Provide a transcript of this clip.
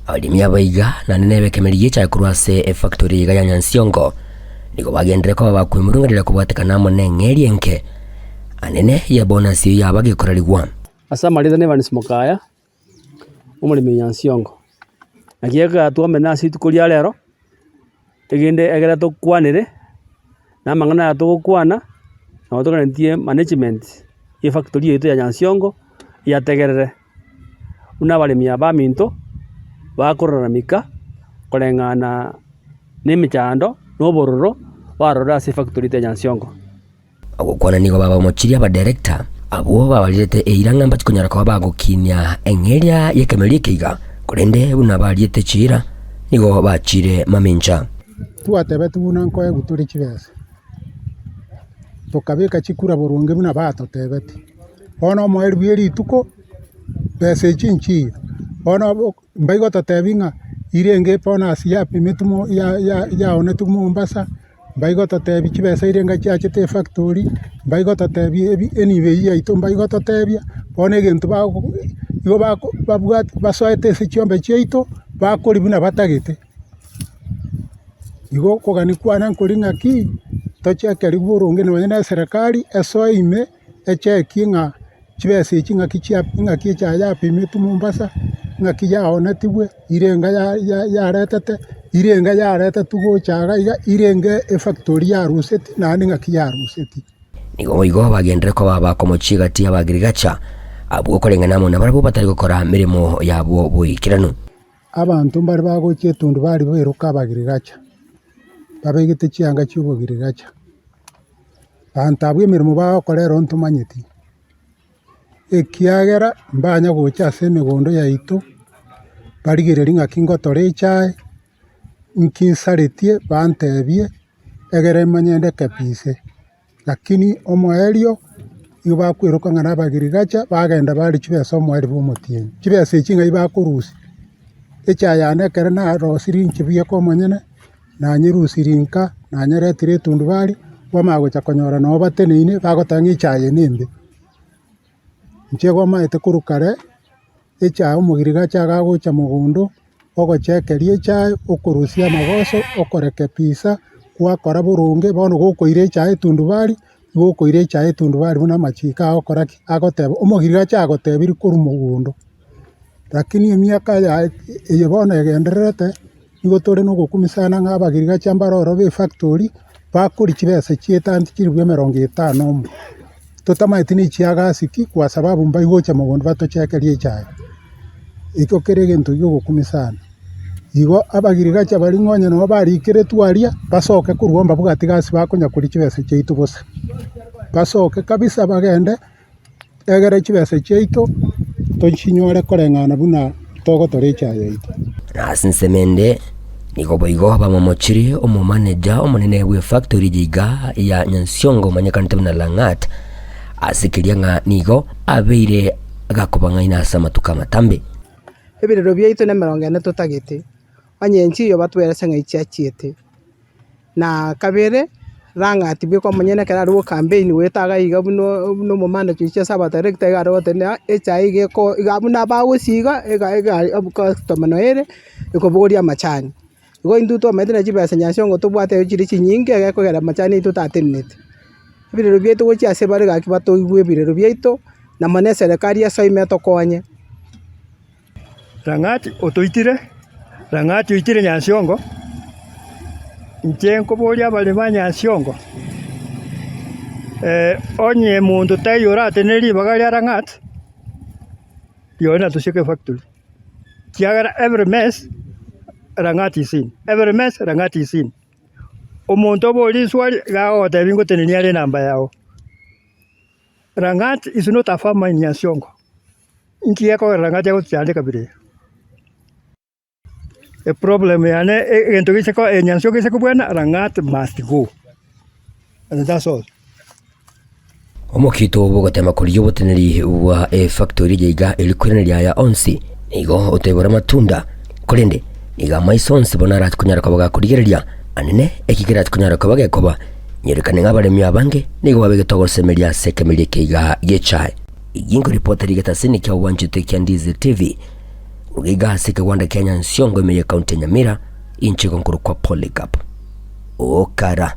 Abaremi abaiga naende nebekemeri gi'echaye korwa ase efactory iga ya Nyansiongo nigo bagenderere koba bakwemurungereria kobwatekana amo neng'eria enke anene y'ebonus eyio yaba gekorarigwa. Ase amarieta na Evans Mokaya, omoremi o Nyansiongo. Naki ekero twamenya ase rituko ria rero, egende ekere tokwanere, na amang'ana aya togokwana, nabo toganetie management ya efactory yaito ya Nyansiongo yategerere. Buna abaremi aba baminto, bakororamika koreng'ana na emechando na obororo barorire ase efactory yaito ya Nyansiongo. Ogokwana nigo babamochirie abadirector abwo babarirete eira ng'a mbachi konyara koba bagokinia eng'eria y'ekemerero eke iga, korende buna bariete chiira nigo bachiire mamincha. Twatebetigwe buna nkoegwa tore chibesa, tokabeka chikura boronge buna batotebeti. Bono omoerio bwe rituko, besa echi nchiyo, bono mbaigototebia ng'a irenge ebonus yapimetwe mo ya- ya- yaonetwe Mombasa. Mbaigototebia chibesa eria chiachete efactory, mbaigototebia ebi enibo eyio yaito mbaigototebia, bono egento bago igo bako babwate basoete ase chiombe chiaito, bakoria buna batagete. Igo okogania kwane nkori ng'aki, tochekerigwe boronge nonye na eserekari esoe ime. Echekie ng'a chibesa echi ng'aki chia ng'aki echaye yapimetwe Mombasa, ng'aki yaonetigwe, irenga ya- ya- yaretete, irenga yaretetwe gocha iga iga, irenga efactory yaruseti naende ng'aki yaruseti. Nigo boigo bagenderere koba bakomochia egati y'Abagirigacha, abwo koreng'ana amo nabarabwo batari gokora meremo yabo boikeranu. Abanto mbare bagochia etundubari bairoka Abagirigacha, babegete chianga chi'obogirigacha. Abanto abwo emeremo bagokora ero ntomanyeti, ekiagera mbanya gocha ase emegondo yaito, barigererie ng'aki ngotora echae, nki nsaretie bantebie, egere manye ndeke pi ise. Lakini omoerio, nigo bakweroka ng'a nabagirigacha, bagenda baria chibesa omoerio bwa omotienyi. Chibesa echi ng'ai bakorusia, echae yane ekero narosirie inche buya omonyene. Nanyerusirie inka, nanyeretire etundubari, kwamanya gocha konyora nabo bateneine bagoteba ng'a echae eye nembe. Inche igo omanyete korwa kare, echae omogirigacha iga agocha mogondo, ogochekeria echae, okorusia amagoso, okorekebisa, gwakora boronge, bono gokoira echae etundubari, igo okoira echae etundubari buna amachiko agokora ki? Agoteba, omogirigacha agotebirie korwa mogondo. Lakini emiaka yaye eye bono egendererete. Nigo tore nogokumia ng'a abagirigacha mbare ororo b'efactory bakoria chibesa chi'etanti chilifu emerongo etano omo. Totamanyeti ne chiagasi ki kwa sababu mbaigocha mogondo batochekerie echae. Ekio kere egento giogokumia sana. Igo abagirigacha baria ng'a onye nabo barikeretwe aria, basoke korwa mbabwati gasi bakonya koria chibesa chiaito bosa. Basoke kabisa bagende. Egere chibesa chiaito tochinyore koreng'ana buna togotora echaye yaito. Na ase ensemo ende, nigo boigo bamomochirie omomaneja omonene bw'efactory eye iga ya Nyansiongo omanyekanete buna Lang'at, ase keria ng'a nigo abeire gakobang'aina ase amatuko amatambe. Ebirero biaito nemerongo ene totagete, onye enchiyo batwerese ng'a echiachiete. Na kabere, Lang'at bweka omonyene ekero are gocampaign goeta iga iga buna buna omomanager oiche ase abadirector iga are goteba ng'a echae iga eko iga buna bagosiga ega egari customer noyo ere, ekobogoria amachani. Igo intwe twamaete na chibesa Nyansiongo tobwate ero chire chinyinge egekogera amachani aito tateneneti. Ebirero biaito gochia ase bare gaki batoigwe ebirero biaito, na mono eserekari esoime etokonye. Lang'ati otoitire, Lang'ati oitire Nyansiongo, inche nkoboria abaremi ba Nyansiongo, onye monto taiyo oratenene ribaga ria Lang'ati, rirorio natosieke efactory, ekiagera every mess, Lang'ati is in, every mess, Lang'ati is in. Omonto oborie riswari, iga agogotebia ngotenenia are enamba yago. Lang'ati is not a farmer in Nyansiongo. Inki gekogera Lang'ati agotichanda ekabira eye? Eproblem yane egento gese ko enyansi gese kobwana Lang'ati must go and that's all. Omokito bw'ogotema korigia oboteneneri bwa efactori eye iga eri koiraneria aya onsi nigo otoibora amatunda, korende nigo amaiso onsi bono arache konyara koba gakorigereria anene eki kerache konyara koba gekoba nyerekane ng'a abaremi abange nigo babegete ogosemeria ase ekemeria eke iga gi'echae. Eyio nkoripota rigetasini kia obwanchete kia Ndizi TV. Korwa iga ase ekegwanda kia Nyansiongo ime y'Ekaunti ya Nyamira, inche igo nkorokwa Polycarp Okara.